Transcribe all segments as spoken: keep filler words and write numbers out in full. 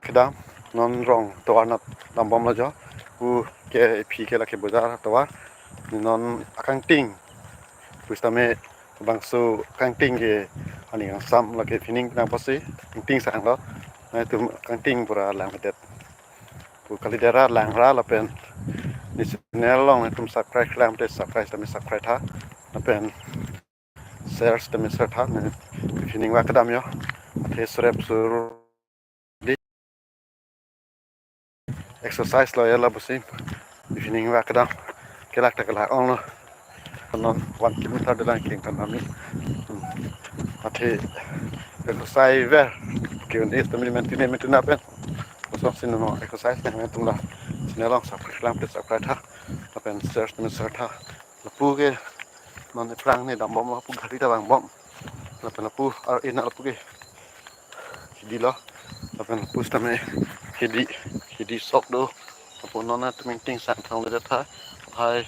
kedam, non rong tovar nat dambomlo jo. Pu ke phi ke lake bojar tovar. Non akangting pusitame bangso kangting ke aning kangsam lake pini nangpasi kangting sanglo. Nangtum kangting pura langdet. Pu kalidet ra lang ra lapen ne channel along nangtum subscribe lang te subscribe tame subscribe tha. Lapen share tame share tha. Ne pini vak kedam jo. Athe surep sur exercise lo ya lapusi evening walk kedam, kelak ta kelak onglo. Non one kilometer dolang kengkan kami. Hmm. Athe exercise ver ke un is tami mentine mentine pen. Kosong sino no exercise nangtum la channel along subscribe lang, please subscribe tha. Lapen share tame share tha. Lapu ke non ephrang ne dambomlo, pu gari ta vangbom. Lapen lapu ar ina lapu ke hidi lo. Lapen pusitame hidi, hidi sok do. Lapu non nangtum ingting sang thang le tha. Lahai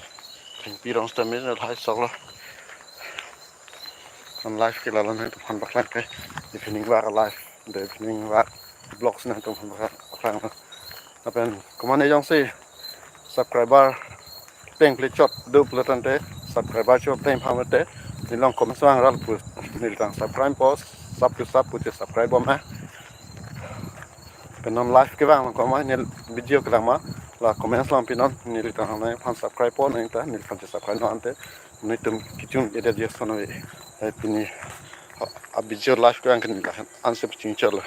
thengpi rong sitame lahai sok lo. Non live ke lalo nangtumphan paklang ke. Evening walk live, the evening walk vlogs nangtumphan paklang lo. Lapen komatne jongsi subscriber teng plechot do pulo tangte, subscriber cho teng phang te, neli along comment vang ra lapu neli tang subscribe po, sub to sub pu te subscribe bom ha. Pen non live kevang along komat neli video kelang ma, la comments along pinon, neli tang nangphan subscribe po nang ta, neliphan te subscribe non ante, nangtum kechun edet jo sono e. Eh, pini a video live kevang ke neli la ansi pachingchor lo.